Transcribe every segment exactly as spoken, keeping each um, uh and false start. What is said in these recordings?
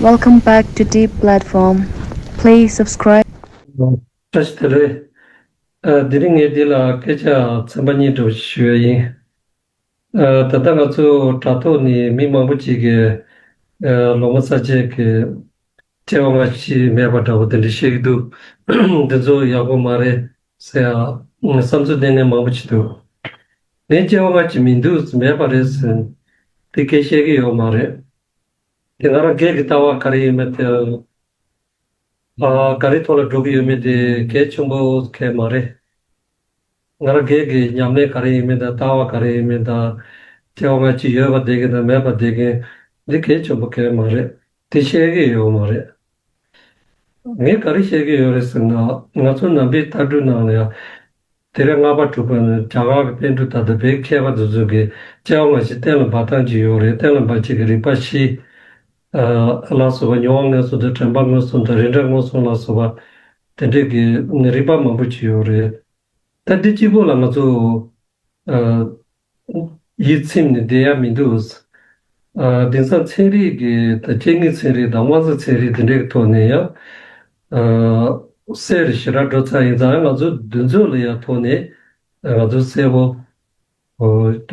Welcome back to Deep Platform. Please subscribe. བཀྲ་ཤིས་བདེ་ལེགས། ཨ། དེ་རིང་ངས་འདི་ལ་སྐད་ཆ་ཚན་པ་གཉིས་འདྲ་བོ་ཞིག་ཞུ་ཡ་ཡིན། ཨ། ད་ལྟ་ང་ཚོ་དྲ་ཐོག་ནས་མི་མང་པོ་ཅིག་གིས། ཨ། ལོ་ངོ་ས་བཅད་ཀྱི་སྐྱེ་བ་སྔ་ཕྱི་མེད་པ་འདྲ་བོ་དེ་འདྲ་བཤད་ཀྱི་འདུག་འདི་ཚོ་ཡག་པོ་མ་རེད་ཟེར་ཡ་བསམ་ཚུལ་བསྟན་མཁན་མང་པོ་ཅིག་འདུག་ངས་སྐྱེ་བ་སྔ་ཕྱི་མི་འདུག་མེད་པ་རེད་ཟེར་དེ་སྐད་བཤད་ཀྱི་ཡོད་མ་རེད། དེ་ང་རང་སྒེར་གྱི་ལྟ་བ་ག་རེ་ཡིན་མིན་དེ། ཨ། ག་རེ་ཐོག་ལ་འགྲོ་གི་ཡོད་མེད་དེ་གལ་ཆེན་པོ་གལ་མ་རེད། ང་རང་སྒེར་གྱི་ཉམས་ལེན་ག་རེ་ཡིན་མིན་དང་ལྟ་བ་ག་རེ་ཡིན་མིན་དང་། སྐྱེ་བ་སྔ་ཕྱི་ཡོད་པ་བསྡད་མཁན་དང་མེད་པ་བསྡད་མཁན་འདི་གལ་ཆེན་པོ་གལ་མ་རེད། དེ་བཤད་ཀྱི་ཡོད་མ་རེད། ངས་ག་རེ་བཤད་ཀྱི་ཡོད་རེད་ཟེར་ན། ང་ཚོ་ནང་པའི་ལྟ་གྲུབ་ནང་ལ་ཡང་། དེ་རིང་ལྔ་པ་དྲུག་པ་ནི་རྒྱ་གར་གྱི་པཎ་གྲུབ་དང་དེ་བོད་མཁས་པ་དེ་ཚོ་གིས་སྐྱེ་བ་སྔ་ཕྱི་གཏན་ལ་འབེབས་སྟངས་ཅིག་ཡོད་རེད། གཏན་ལ་འབེབས་བྱེད་ཀྱི་རིག་པ་བཞི། ཨ། ལ་སོགས་པ་མྱོང་བ་མངོན་སུམ་དང་དྲན་པ་མངོན་སུམ་དང་རིགས་འདྲ་མངོན་སུམ་ལ་སོགས་པ་དེ་འདྲས་ཀྱི་རིག་པ་མང་པོ་ཅིག་ཡོད་རེད། ད་འདི་གཅིག་པོ་ལ་ང་ཚོ། ཨ། ཡིད་ཚིམ་ནས་བསྡད་ཡ་མི་འདུག་ཨ། དེང་སང་ཚན་རིག་གི་ད་སྐྱེ་དངོས་ཚན་རིག་དང་དབང་རྩ་ཚན་རིག་དེ་འདྲའི་ཐོག་ནས་ཡང་། ཨ། གསལ་རུ་ཞེ་དྲག་འགྲོ་ཚར་ཡིན་ཙང་ང་ཚོ་འདི་ཚོ་ལ་ཡང་ཐོག་ནས་ང་ཚོ་གསལ་པོ་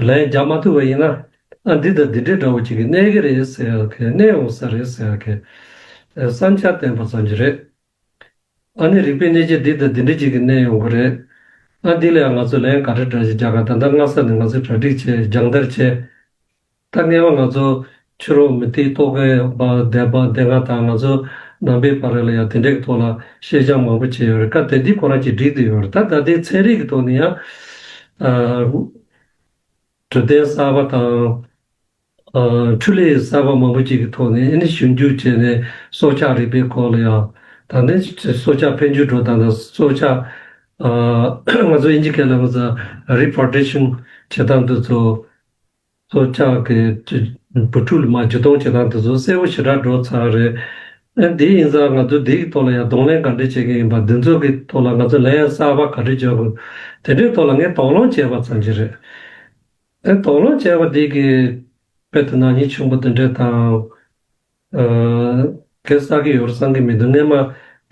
ལན་རྒྱག་མ་ཐུབ་པ་ཡིན་ན། ཨ། འདི་དང་འདི་འདྲའི་འདྲ་བོ་ཅིག་གི་གནས་ཀྱི་རེད་ཟེར་ཡ་གི་གནས་ཡོང་ས་རེད་ཟེར་ཡ་གི་བསམ་འཆར་བསྟན་པ་ཙམ་གྱིས་རེད། ཨ་ནི་རིག་པའི་གནས་ཆེན་འདི་དང་འདི་འདྲ་ཅིག་གི་གནས་ཡོང་གི་རེད། ཨ། འདི་ལ་ཡང་ང་ཚོ་ལན་ག་འདྲ་འདྲ་ཞིག་རྒྱག་ག་ད་ལྟ་སྔ་ས་ནས་ང་ཚོས་གྲ་སྒྲིག་བྱས་སྦྱང་བརྡར་བྱས། ད་ངེས་པ་ང་ཚོ་ཕྱི་རོལ་མི་སྡེའི་རྟོག་གེ་པ་སྡེ་པ་སྡེ་ལྔ་དང་ང་ཚོ་ནང་པའི་བར་ལ་ཡང་དེ་འདྲའི་ཐོག་ལ་ཤེས་བྱ་མང་པོ་བྱས་ཡོད་རེད། སྐབས་དེ་དུས་ཁོ་རང་གཅིག་སྒྲིག་བསྡད་ཡོད་རེད། ད་ད་ལྟའི་ཚན་རིག་གི་ཐོག་ནས་ཡང་། ཨ། འཕྲོད་བསྟེན་གསར་པ་དང་། ཨ། འཕྲུལ་ལས་གསར་པ་མང་པོ་ཅིག་གི་ཐོག་ནས་ཨ་ནི་ཞིབ་འཇུག་བྱས་ནས་སྲོག་ཆགས་རིག་པའི་སྐོར་ལ་ཡང་། ད་ནི་སྲོག་ཆགས་འཕེལ་འགྱུར་འགྲོ་སྟངས་དང་སྲོག་ཆགས། ཨ། ང་ཚོ་དབྱིན་ཇི་སྐད་ལ་ང་ཚོ་རི་པོར་ཊེ་ཤན་བྱེད་སྟངས་དེ་ཚོ། སྲོག་ཆགས་ཀྱི་བུ་ཕྲུག་ལ་མར་འཇུ་བཏང་བྱེད་སྟངས་དེ་ཚོ་གསལ་པོ་ཞེ་དྲག་འགྲོ་ཚར་རེད། ཨ། འདི་ཡིན་ཙང་ང་ཚོ་འདིའི་ཐོག་ལ་ཡང་གདོང་ལེན་ག་འདྲ་བྱེད་ཀྱི་ཡིན་པ་འདི་ཚོ་གི་ཐོག་ལ་ང་ཚོ་ལན་གསར་པ་ག་འདྲ་འཇོག་དགོས། དེ་འདྲའི་ཐོག་ལ་ངས་དོགས་སློང་བྱས་པ་ཙམ་ཞིག་རེད། ཨེ། དོགས་སློང་བྱས་པ་འདི་གིས་དཔེ་དེ་ནག་ཉེས་ཆེན་པོ་དེ་འདྲ་དང་། ཨ། གེ་བསགས་ཀྱི་ཡོད་རེད་བསམ་གྱི་མི་འདུག་སྔས་མ་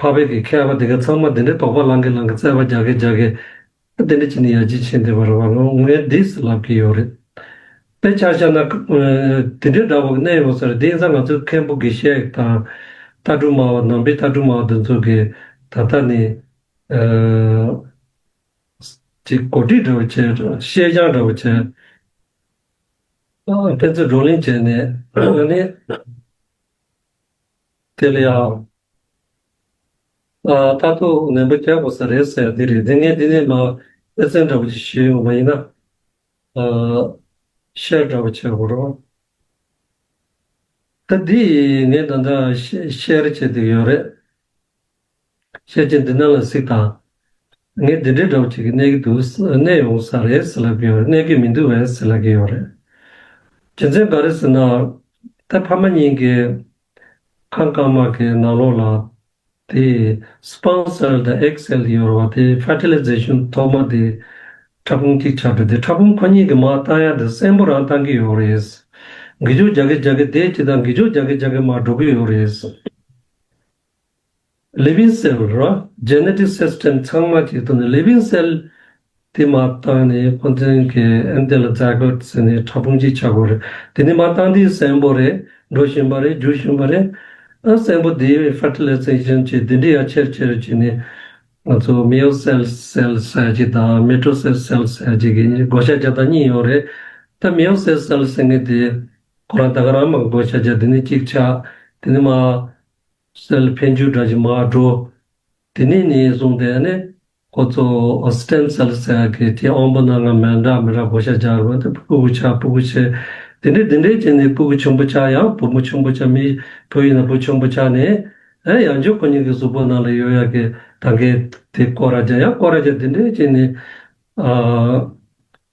འཕགས་པའི་གི་མཁས་པ་དེ་ག་ཚང་མ་དེ་འདྲའི་དོགས་པ་ལང་གི་ལང་གི་རྩོད་པ་རྒྱག་གི་རྒྱག་གི། དེ་འདྲ་བྱས་ནས་ཡར་རྒྱས་ཕྱིན་བསྡད་པ་རེད་བ། ངས་འདི་ཟེར་ལབ་ཀྱི་ཡོད་རེད། དཔེ་ཆ་བཞག་ན། ཨ། དེ་འདྲའི་འདྲ་བོ་གནས་ཡོང་ས་རེད། དེ་ཡིན་ཙང་ང་ཚོའི་མཁན་པོ་དགེ་བཤེས་དང་། ལྟ་གྲུབ་སྨྲ་བ། ནང་པའི་ལྟ་གྲུབ་སྨྲ་བ་དེ་ཚོ་གིས་ད་ལྟ་ནས། ཨ། ཅིག་གོ་སྒྲིག་འདྲ་བོ་བྱས། ཤེས་བྱ་འདྲ་བོ་བྱས། ཨ། ཕན་ཚུན་བགྲོ་གླེང་བྱས་ནས་ཨ་ནི། དེ་ལ་ཡང་། ཨ། ལྟ་རྟོག་ནན་པོ་བྱེད་དགོས་ས་རེད་ཟེར་དེ་རེད། དེ་ངས་དེ་ནས་མར་དཔེ་མཚོན་འདྲ་བོ་ཅིག་ཞུས་ཡོང་བ་ཡིན་ན། ཨ། ཤེར་འདྲ་བོ་བྱེད་དགོས་རེད། ད་འདི་ངས་ད་ལྟ་ཤེ་ཤེར་བྱེད་དུ་ཡོད་རེད། ཤེར་བྱེད་འདི་ནང་ལ་གཟིགས་དང་། ངས་འདི་འདྲའི་འདྲ་བོ་ཅིག་གིས་གནས་ཀྱི་འདུག་གནས་ཡོང་ས་རེད་ཟེར་ལབ་ཀྱི་ཡོད་རེད། གནས་ཀྱི་མི་འདུག་བས་ཟེར་ལབ་ཀྱི་ཡོད་རེད། རྒྱུ་མཚན་ག་རེ་ཟེར་ན། ད་ཕ་མ་གཉིས་ཀྱིས་ཁང་སྐར་མ་གི་ནང་ལོགས་ལ། དེ་སྤརམ་སེལ་དང་ཨེག་སེལ་ཡོད་རེད་བ། དེ་ཕར་ཊི་ལའི་ཛེ་ཤན་ཐོག་མ་དེ་ཕྲ་ཕུང་གཅིག་ཆགས་འགྲོ། དེ་ཕྲ་ཕུང་ཁོ་གཉིས་ཀྱི་མར་བཏང་ཡ་དེ་གསོན་པོ་རང་བཏང་གི་ཡོད་རེད། འགུལ་སྐྱོད་རྒྱག་གི་རྒྱག་གི་དེ་གཅིག་དང་འགུལ་སྐྱོད་རྒྱག་གི་རྒྱག་གི་མར་འགྲོ་གི་ཡོད་རེད། ལིབ་ཨིང་སེལ་ར། ཇེ་ནེ་ཊིག་སིས་ཊེམ་ཚང་མ་གཅིག་ཐོག་ནས་ལིབ་ཨིང་སེལ་དེ་མར་བཏང་ནས་ཁོ་ཚོའི་གི་ཨེམ་དེ་ལ་ཛའི་གོཊ་ཟེར་ནས་ཕྲ་ཕུང་གཅིག་ཆགས་ཀྱི་ཡོད་རེད། དེ་ནས་མར་བཏང་དུས་གསོན་པོ་རེད། འགྲོ་བཞིན་པ་རེད། རྒྱུག་བཞིན་པ་རེད། ཨ། གསོན་པོ་དེ་ཕར་ཊི་ལའི་ཛེ་ཤན་བྱས། དེ་འདྲ་ཡར་ཆེར་ཆེར་བྱས་ནས་ང་ཚོ་མེ་ཡོ་སེལ་སེལ་ཟེར་གྱི་དང་མེ་ཊོ་སེལ་སེལ་ཟེར་གྱི་གི་བགོ་བཤའ་རྒྱག་སྟངས་གཉིས་ཡོད་རེད། ད་མེ་ཡོ་སེལ་སེལ་ཟེར་མཁན་དེ་ཁོ་རང་ད་ག་རང་མར་བགོ་བཤའ་རྒྱག་དེ་ནས་གཅིག་ཆགས། དེ་ནས་མར་སེལ་འཕེལ་འགྱུར་འདྲ་ཞིག་མར་འགྲོ། དེ་ནས་ནས་བཟུང་སྟེ་ཨ་ནི་ཁོ་ཚོ་སི་ཊེམ་སེལ་ཟེར་ཡག་གི་དེ་དབང་པོ་སྣ་ལྔ་མི་འདྲ་མི་འདྲ་བགོ་བཤའ་རྒྱག་རེད་བ། དེ་སྤུ་གུ་ཆགས། སྤུ་གུ་ཆེ། དེ་འདྲས་དེ་འདྲས་བྱས་ནས་སྤུ་གུ་ཆེན་པོ་ཆགས། ཡང་བུ་མོ་ཆེན་པོ་ཆགས། མི་བུ་ཡིན་ན་བུ་ཆེན་པོ་ཆགས་ནས། ཨ། ཡང་བསྐྱར་ཁོ་གཉིས་ཀྱི་གཟུགས་པོ་ནང་ལ་ཡོད་ཡག་གི་ད་གིན་དེ་སྐོར་ར་རྒྱག་ཡང་སྐོར་ར་རྒྱག་དེ་འདྲས་བྱས་ནས། ཨ།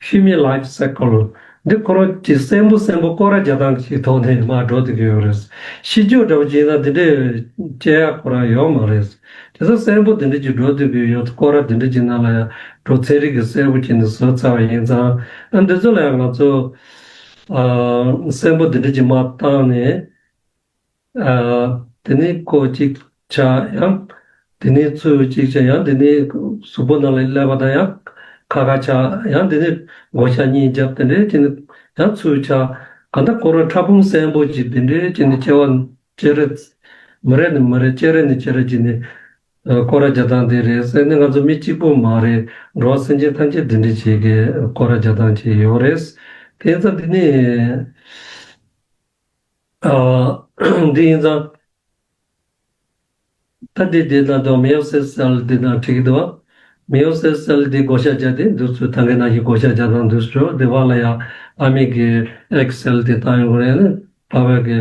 Human life cycle། འདི་ཁོ་རང་གི་གསོན་པོ་གསོན་པོ་སྐོར་ར་རྒྱག་སྟངས་ཤིག་ཐོག་ནས་མར་འགྲོ་བསྡད་ཀྱི་ཡོད་རེད། ཤི་རྒྱུ་འདྲ་བོ་ཅིག་ཡིན་ན་དེ་འདྲས་སྐྱེ་ཡག་ཁོ་རང་ཡོད་མ་རེད། དེ་ཚོ་གསོན་པོ་དེ་འདྲས་ཅིག་འགྲོ་བསྡད་ཀྱི་ཡོད། སྐོར་ར་དེ་འདྲས་ཅིག་ནང་ལ་ཡང་འགྲོ། ཚན་རིག་གིས་གསལ་པོ་བྱས་ནས་བཟོས་ཚར་བ་ཡིན་ཙང་། ཨ། འདི་ཚོ་ལ་ཡང་ང་ཚོ། ཨ། གསོན་པོ་དེ་འདྲས་ཅིག་མར་བཏང་ནས། ཨ། དེ་ནས་ཁོ་གཅིག་ཆགས་ཡང་། དེ་ནས་ཚུར་གཅིག་ཆགས་ཡང་། དེ་ནས་གཟུགས་པོ་ནང་ལ་སླེབས་པ་དང་ཡང་ཁ་ཁ་ཆགས་ཡང་། དེ་ནས་བགོ་བཤའ་གཉིས་བརྒྱབ། དེ་འདྲའི་བྱས་ནས་ཡང་ཚུར་ཆགས། གང་ལྟར་ཁོ་རང་ཕྲ་ཕུང་བཙན་པོ་ཅིག་དེ་འདྲའི་བྱས་ནས་སྐྱེ་བ་སྤྱན་རས། མི་རེ་ནས་མི་རེ། སྤྱན་རས་ནས་སྤྱན་རས་བྱས་ནས་སྐོར་ར་རྒྱག་སྟངས་དེ་རེད་ཟེར་ནས། ང་ཚོ་མི་གཅིག་པོ་མ་རེད། འགྲོ་བ་སེམས་ཅན་ཐམས་ཅད་དེ་འདྲ་བྱེད་ཀྱི་སྐོར་ར་རྒྱག་སྟངས་ཅིག་ཡོད་རེད། དེ་ཙང་དེ་ནས། ཨ། འདི་ཡིན་ཙང་། ད་འདི་འདི་ན་འདུག་མེའོ་སེལ་སེལ་འདི་ན་བྲིས་ཀྱི་འདུག་མེའོ་སེལ་སེལ་འདི་བགོ་བཤའ་བརྒྱབ་སྟེ་འདུག་ཚུལ་ད་གིན་ནང་བཞིན་བགོ་བཤའ་རྒྱག་སྟངས་འདུག་ཟེར། འདི་བར་ལ་ཡང་ཨ་མའི་གི་ཨེག་སེལ་དེ་བཏང་ཡོང་གི་རེད། ཕ་བའི་གི་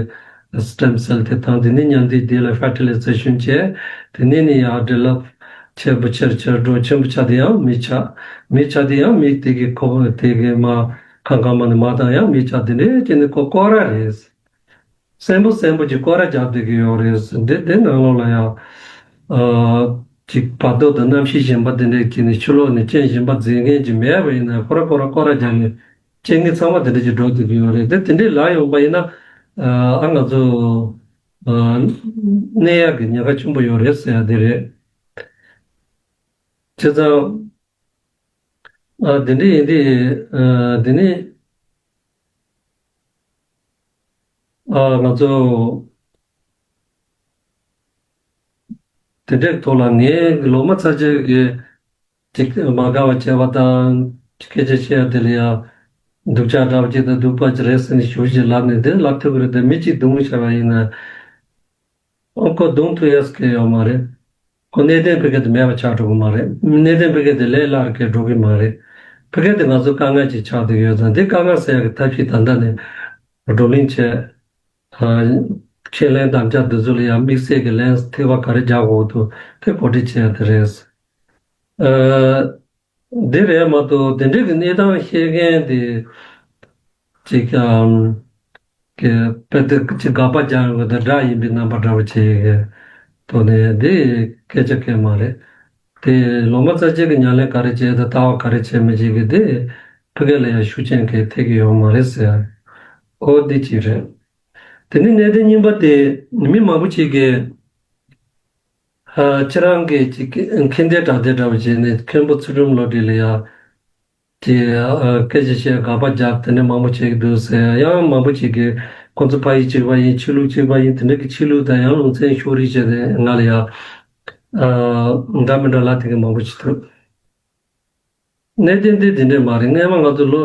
སི་ཊེམ་སེལ་དེ་བཏང་། དེ་ནས་མཉམ་དུ་དེ་ལ་ཕར་ཊི་ལའི་ཛེ་ཤན་བྱས། དེ་ནས་ནི་ཡང་ཌི་ཝེ་ལོབ་ཆེན་པོ་ཆེར་ཆེར་འགྲོ། ཆེན་པོ་ཆགས་དེ་ཡང་མི་ཆགས། མི་ཆགས་དེ་ཡང་མི་དེ་གི་ཁོག་དེ་གི་མ་ཁང་ཁང་མ་ནས་མ་དང་ཡང་མི་ཆགས། དེ་འདྲའི་བྱས་ནས་ཁོ་སྐོར་ར་རེད། གསོན་པོ་གསོན་པོ་ཅིག་སྐོར་ར་རྒྱག་བསྡད་ཀྱི་ཡོད་རེད། འདི་འདི་ནང་ལོགས་ལ་ཡང་། ཨ། ཅིག་བར་དོ་དང་གནམ་གཤིས་གཞན་པ་དེ་འདྲས་ཀྱིས་ནི་ཕྱི་ལོགས་ནས་རྐྱེན་གཞན་པ་འཛིན་མཁན་ཅིག་མེད་པ་ཡིན་ན། ཁོ་ར་ཁོ་ར་སྐོར་ར་རྒྱག་ནས་རྐྱེན་ངན་ཚང་མ་དེ་འདྲས་ཅིག་འགྲོ་བསྡད་ཀྱི་ཡོད་རེད། དེ་དེ་འདྲས་ལ་ཡོང་པ་ཡིན་ན། ཨ། ང་ཚོ། ཨ། གནས་ཡག་གི་ཉེན་ཁ་ཆེན་པོ་ཡོད་རེད་ཟེར་ཡ་དེ་རེད། བྱས་ཙང་། ཨ། དེ་འདྲ་ཡིན་དུས། ཨ། དེ་ནི། ཨ། ང་ཚོ་དེ་འདྲའི་ཐོག་ལ་ངས་ལོ་མ་ཚ་ཅིག་གིས་ཅིག་མ་དགའ་བ་བྱས་པ་དང་། སྐད་ཆ་བཤད་ཡ་དེ་ལ་ཡང་སྡུག་ཅག་འདྲ་བ་ཅིག་དང་སྡུག་པ་ཅིག་རེད་ཟེར་ནས་ཞུ་ཞིག་ལབ་ནས་དེ་ལབ་ཐུབ་ཀྱི་རེད། དེ་མི་གཅིག་རྡུང་བཞག་པ་ཡིན་ན། ཨོ། ཁོ་རྡུང་ཐུབ་ཡས་ཀྱི་ཡོད་མ་རེད། ཁོ་གནད་དོན་ཕ་གི་དེ་མེད་པ་ཆགས་འགྲོ་གི་མ་རེད། གནད་དོན་ཕ་གི་དེ་ལས་སླ་རུ་གི་འགྲོ་གི་མ་རེད། ཕ་གི་དེ་ང་ཚོ་དཀའ་ངལ་ཅིག་ཆགས་བསྡད་ཡོད་ཙང་། དེ་དཀའ་ངལ་སེལ་ཡག་གི་ཐབས་ཤེས་ད་ལྟ་ནས་བགྲོ་གླེང་བྱས། ཨ། ཁས་ལེན་དམ་བཅའ་འདི་ཚོ་ལ་ཡང་དམིགས་བསལ་གྱི་ལན་ཐེ་བ་ག་རེ་རྒྱག་དགོས་འདུག་དེ་གོ་སྒྲིག་བྱས་ཡ་དེ་རེད། ཨ། འདི་རེད་མ་གཏོགས་དེ་འདྲའི་གི་གནས་སྟངས་ཤེས་མཁན་དེ་ཅིག་ཨམ་གི་དཔེ་དེ་ཅིག་དགག་པ་རྒྱག་ཡོང་གི་དེ་འདྲ་ཡིན་པའི་རྣམ་པ་འདྲ་བོ་བྱེད་ཡོད་གི། ཐོག་ནས་འདི་སྐད་ཆ་སྐད་མ་རེད། དེ་ལོ་མ་ཚ་ཅིག་གི་ཉམས་ལེན་ག་རེ་བྱས་དང་ལྟ་བ་ག་རེ་བྱས་མི་བྱེད་གི་དེ་ཕ་གི་ལ་ཡང་ཤུགས་རྐྱེན་གི་ཐེབས་ཀྱི་ཡོད་མ་རེད་ཟེར། ཨོ། འདི་གཅིག་རེད། དེ་ནས་གནད་དོན་གཉིས་པ་དེ་མི་མང་པོ་ཅིག་གིས། ཨ། ཁྱེད་རང་གིས་ཅིག་མཁྱེན་ལྡན་དྲང་བདེན་འདྲ་བོ་བྱས་ནས་མཁན་པོ་ཚུལ་ཁྲིམས་བློ་གྲོས་ལ་ཡ་ཅིག་ཨ། སྐད་ཆ་བཤད། དགག་པ་རྒྱག། དེ་འདྲ་མང་པོ་བྱེད་ཀྱི་འདུག་ཟེར། ཡང་མང་པོ་ཅིག་གིས་ཁོང་ཚོ་ཕ་ཡུལ་གཅིག་པ་ཡིན། ཆོས་ལུགས་གཅིག་པ་ཡིན། དེ་འདྲ་གི་ཆོས་ལུགས་དང་ཡང་ལུང་ཚན་ཕྱོགས་རིས་བྱས་ནས་ང་ལ་ཡ། ཨ། འདྲ་མི་འདྲ་ལབ་དེ་གི་མང་པོ་ཅིག་འདུག་གནད་དོན་དེ་དེ་འདྲས་མ་རེད། སྔས་མ་ང་ཚོ་ལོ།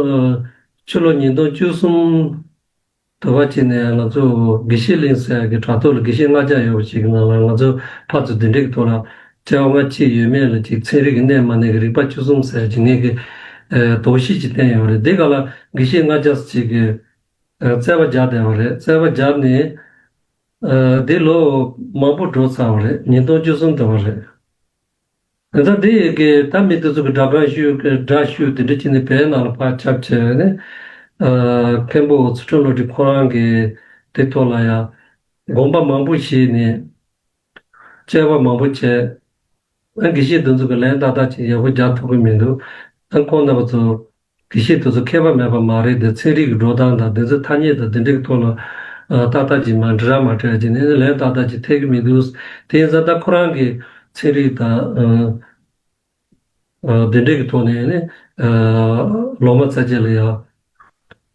ཕྱི་ལོ་ཉིས་སྟོང་བཅུ་གསུམ་དུ་བ་ཅིག་ནས་ང་ཚོ་དགེ་བཤེས་གླིང་ཟེར་ཡ་གི་དྲ་ཐོག་ལ་དགེ་བཤེས་ལྔ་བརྒྱ་ཡོད་པ་ཅིག་གི་ནང་ལ། ང་ཚོ་ཕར་ཚུར་དེ་འདྲས་ཀྱི་ཐོག་ལ་བཅའ་ལྔ་ཅི་ཡོད་མེད་ལ་ཅིག་ཚན་རིག་གི་གནས་མ་གནས་ཀྱི་རིག་པ་བཅུ་གསུམ་ཟེར་ཅིག་ངེད་ཀྱི་དོགས་གཞི་ཅིག་བསྟན་ཡོད་རེད། དེ་ག་ལ་དགེ་བཤེས་ལྔ་བརྒྱ་ཅིག་གིས་རྩོད་པ་རྒྱག་བསྡད་པ་རེད། རྩོད་པ་བརྒྱབ་ནས་དེ་ལོ་མང་པོ་འགྲོ་ཚར་བ་རེད། ཉིས་སྟོང་བཅུ་གསུམ་དུ་བ་རེད། ད་དེ་ཡི་གེ་ད་མི་དེ་ཚོ་གི་སྒྲ་གང་ཞུ་སྒྲ་ཞུ་དེ་འདྲ་བྱས་ནས་བོད་ནང་ལ་ཕར་ཁྱབ་བྱས་ནས། ཨ། མཁན་པོ་ཚུལ་ཁྲིམས་བློ་གྲོས་ཁོ་རང་གིས་དེ་ཐོག་ལ་ཡང་དགོངས་པ་མང་པོ་བཞེས་ནས་དཔྱད་པ་མང་པོ་བྱས། ཨ། དགེ་བཤེས་དེ་ཚོ་གི་ལན་ཏག་ཏག་ཅིག་ཡག་པོ་རྒྱག་ཐུབ་ཀྱི་མི་འདུག་ཨ། ཁོང་རྣམ་པ་ཚོ་དགེ་བཤེས་དེ་ཚོ་མཁས་པ་མེད་པ་མ་རེད་དེ། ཚན་རིག་གི་འགྲོ་སྟངས་དང་དེ་ཚོ་ཐ་སྙད་དང་དེ་འདྲའི་ཐོག་ལ། ཨ། ཏག་ཏག་ཅིག་མ་འདྲི་ར་མ་འདྲི་ར་ཅིག་ནས་ལན་ཏག་ཏག་ཅིག་ཐེབས་ཀྱི་མི་འདུག་དེ་ཡིན་ཙང་ད་ཁོ་རང་གི་ཚན་རིག་དང་། ཨ། ཨ། དེ་འདྲའི་གི་ཐོག་ནས་ནི། ཨ། ལོ་མ་ཚ་ཅིག་ལ་ཡང་།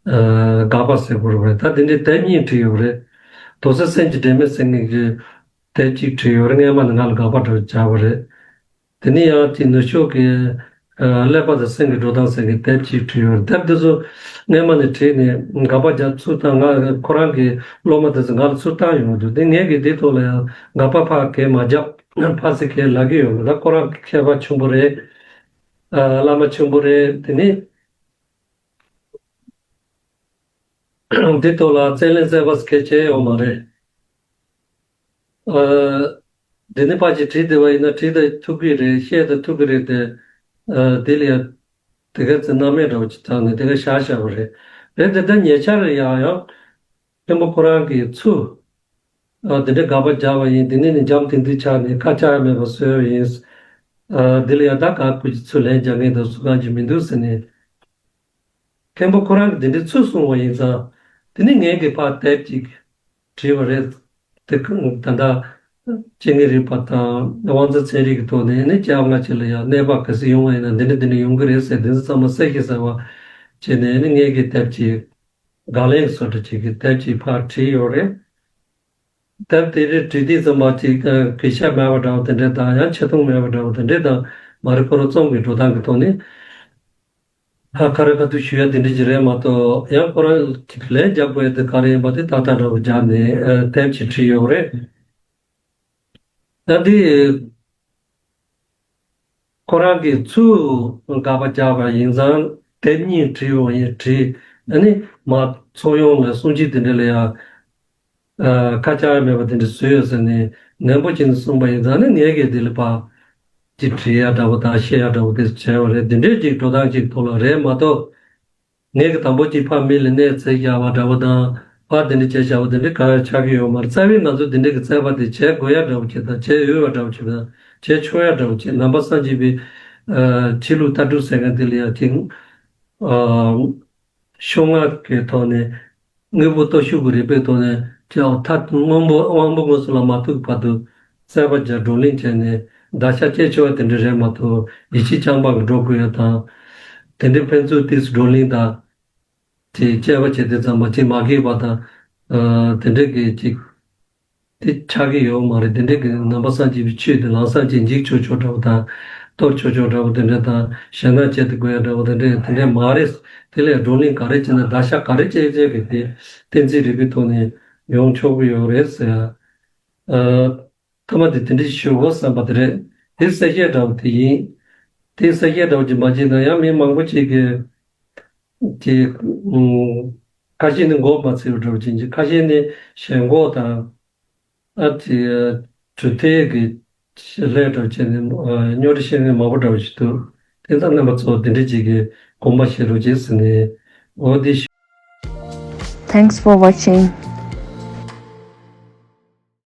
ཨ། དགག་པ་ཟེར་དགོས་རེད། ད་དེ་འདྲའི་དེབ་གཉིས་བྲིས་ཡོད་རེད། དོགས་སེལ་སེམས་ཀྱི་འབྲེལ་མེད་ཟེར་མཁན་གྱི་དེབ་གཅིག་བྲིས་ཡོད་རེད། སྔས་མ་ནས་ང་ལ་དགག་པ་འདྲ་བོ་བྱས་པ་རེད། དེ་ནས་ཡང་དེ་ནུབ་ཕྱོགས་ཀྱི། ཨ། ཀླད་པ་དང་སེམས་ཀྱི་འགྲོ་སྟངས་ཟེར་མཁན་དེབ་གཅིག་བྲིས་ཡོད་རེད། དེབ་དེ་ཚོ་སྔས་མ་ནས་བྲིས་ནས་དགག་པ་རྒྱག་ཚུལ་དང་། ང་ཁོ་རང་གི་སློབ་མ་དེ་ཚོ་ང་ལ་ཚུར་བཏང་ཡོང་གི་འདུག་དེ་ངས་ཀྱིས་དེ་ཐོག་ལ་ཡང་དགག་པ་ཕར་གས་མ་བརྒྱབ། ཕར་ཚུར་གས་ལབ་ཀྱི་ཡོད་མ་རེད། ཁོ་རང་མཁས་པ་ཆེན་པོ་རེད། ཨ། བླ་མ་ཆེན་པོ་རེད། དེ་ནི་འདི་ཐོག་ལ་རྩོད་ལན་རྩོད་པ་གལ་ཆེ་ཡོད་མ་རེད། ཨ། འདི་ནི་ཕར་ཅིག་བྲིས་བསྡད་པ་ཡིན་ན་བྲིས་ད་ཐུབ་ཀྱི་རེད། བཤད་ད་ཐུབ་ཀྱི་རེད་དེ། ཨ། འདི་ལ་ཡང་དེ་ག་ཚོད་སྣང་མེད་འདྲ་བོ་ཅིག་བཏང་ནས་དེ་ག་བཞག་བཞག་པ་རེད། རེད་དེ། ད་ཉེ་ཆར་ཡང་ཡང་མཁན་པོ་ཁོ་རང་གིས་ཚུར། ཨ། དེ་འདྲའི་དགག་པ་རྒྱག་པ་ཡིན། དེ་ནས་ནི་འཇམ་ཐིང་ཐིང་ཆགས་ནས་ཁ་ཆག་ཡ་མེད་པ་བཟོས་པ་ཡིན། ཨ། འདི་ལ་ཡང་ད་ག་ཁོ་ཅིག་ཚུར་ལན་རྒྱག་མཁན་དང་སུ་གང་ཅིག་མི་འདུག་ཟེར་ནས། མཁན་པོ་ཁོ་རང་གིས་དེ་འདྲའི་ཚུལ་གསུངས་པ་ཡིན་ཙང་། དེ་ནི་ངས་ཀྱིས་ཕར་དེབ་ཅིག་བྲིས་པ་རེད། དེ་ད་ལྟ་སྐྱེ་དངོས་རིག་པ་དང་དབང་རྩ་ཚན་རིག་གི་ཐོག་ནས་ནི་སྐྱེ་བ་སྔ་ཕྱི་ལ་ཡང་གནོད་པ་ག་ཚོད་ཡོང་བ་ཡིན་ན་འདི་འདྲ་འདི་འདྲ་ཡོང་གི་རེད་ཟེར། འདི་ཚོ་ཚང་མ་གསལ་བཤད་གསར་པ་བྱས་ནས་ནི་ངས་ཀྱི་དེབ་ཅིག་དགག་ལན་བཟོ་འདྲ་ཅིག་གི་དེབ་ཅིག་ཕར་བྲིས་ཡོད་རེད། དེབ་དེ་རིགས་བྲིས་དུས་ཙམ་པ་ཅིག་གུས་ཞབས་མེད་པ་འདྲ་བོ་དེ་འདྲས་དང་ཡང་ཆེ་མཐོང་མེད་པ་འདྲ་བོ་དེ་འདྲས་དང་མ་རེད། ཁོ་རང་རྩོམ་གྱི་འགྲོ་སྟངས་ཀྱི་ཐོག་ནས་ཧ་ཁ་ར་ཁ་ཐུག་ཞུ་ཡ་དེ་འདྲས་ཅིག་རེད་མ་གཏོགས། ཡང་ཁོ་རང་གི་ལན་རྒྱག་དགོས་ཡ་དེ་ག་རེ་ཡིན་པ་དེ་ཏག་ཏག་འདྲ་བོ་རྒྱག་ནས་ཨ་དེབ་ཅིག་བྲིས་ཡོད་རེད། ད་འདི་ཁོ་རང་གིས་ཚུར་དགག་པ་རྒྱག་པ་ཡིན་ཙང་དེབ་གཉིས་བྲིས་ཡོང་ཡིན། བྲིས་ཨ་ནི་མ་ཚོགས་ཡོངས་ལ་གསུང་ཆོས་དེ་འདྲ་ལ་ཡང་ཨ་ཁ་ཆག་མེད་པ་དེ་འདྲ་བཟོས་ཡོད་ཟེར་ནས་ནན་པོ་བྱས་ནས་གསུངས་པ་ཡིན་ཙང་ནི་ངས་གལ་ཏེ་ལ་ཕར་ཅིག་བྲིས་ཡ་འདྲ་བོ་དང་བཤད་ཡ་འདྲ་བོ་དེ་བྱས་པ་རེད། དེ་འདྲའི་ཅིག་འགྲོ་སྟངས་ཅིག་ཐོག་ལ་རེད་མ་གཏོགས། ངས་ཀྱི་དང་པོ་གཅིག་ཕར་མི་ལ་གནས་ཚུལ་བཞག་པ་འདྲ་བོ་དང་ཕར་དེ་འདྲ་བྱས་བཞག་པ་དེ་འདྲ་གང་ཡང་ཆགས་ཀྱི་ཡོད་མ་རེད། རྩ་བའི་ང་ཚོ་དེ་འདྲ་གི་རྩོད་པ་དེ་བྱེད་དགོས་ཡ་འདྲ་བོ་ཅིག་དང་བྱེད་འོས་པ་འདྲ་བོ་ཅིག་དང་བྱེད་ཆོག་ཡ་འདྲ་བོ་ཅིག་ནང་པ་སངས་རྒྱས་པའི་ཨ་ཆོས་ལུགས་ལྟ་གྲུབ་ཟེར་མཁན་དེ་ལ་ཡང་ཅིག་ཨ་ཤོག་ངག་གི་ཐོག་ནས་དངོས་པོ་སྟོབས་ཤུགས་ཀྱི་རིགས་པའི་ཐོག་ནས་ཅིག་ཨ་མཐའ་དབང་པོ་དབང་པོ་དངོས་སུ་ལ་མ་ཐུག་བར་དུ་རྩོད་པ་བརྒྱབ་བགྲོ་གླེང་བྱས་ནས་བརྡར་ཤ་བཅད་ཆོག་པ་དེ་འདྲ་རེད་མ་གཏོགས་ཡིད་ཆེས་རྐྱང་པ་གི་འགྲོ་དགོས་ཡ་དང་། དེ་འདྲའི་ཕན་ཚུན་ཏིས་བགྲོ་གླེང་དང་། དེ་བཅས་པ་བྱས་ཏེ་ཙམ་པ་ཅིག་མ་འགྲིག་པ་དང་། ཨ་དེ་འདྲའི་གི་ཅིག་དེ་ཆགས་ཀྱི་ཡོད་མ་རེད། དེ་འདྲའི་གི་ནང་པ་སངས་རྒྱས་པའི་ཆོས་དེ་ལམ་སང་ཅིག་འཇིག་ཆོག་ཆོག་འདྲ་བོ་དང་། གཏོར་ཆོག་ཆོག་འདྲ་བོ་དེ་འདྲ་དང་ཞེད་སྣང་བྱེད་དུ་དགོས་ཡ་འདྲ་བོ་དེ་འདྲ་དེ་འདྲ་མ་རེད། དེ་ལས་བགྲོ་གླེང་ག་རེ་བྱས་ན་བརྡར་ཤ་ག་རེ་བཅད་བཅད་གི་དེ་གཏན་ཚིགས་རིག་པའི་ཐོག་ནས་ཡོང་ཆོག་གི་ཡོད་རེད་ཟེར་ཡ། ཨ། ཐ་མ་དེ་དེ་འདྲ་ཞིག་ཞུ་དགོས་བསམ་པ་དེ་རེད། དེ་གསལ་བཤད་འདྲ་བོ་དེ་ཡིན། དེ་གསལ་བཤད་འདྲ་བོ་ཅིག་མ་བྱས་ན་ཡང་མི་མང་པོ་ཅིག་གིས་དེ་ཁ་ཤས་ནི་མགོ་མ་ཚོས་པ་འདྲ་བོ་ཅིག་ཡིན། ཁ་ཤས་ནི་ཞེན་ཁོག་དང་ཨ་དེ་གྲུབ་མཐའི་གི་ལས་འདྲ་བོ་བྱས་ནས་རྙོག་དྲ་བཤད་མཁན་མང་པོ་འདྲ་བོ་ཞིག་འདུག་དེ་ཚོ་རྣམ་པ་ཚོ་དེ་འདྲ་ཅིག་གིས་དགོངས་པ་བཞེས་རོགས་བྱེད་ཟེར་ནས་འོ་དེ། Thanks for watching.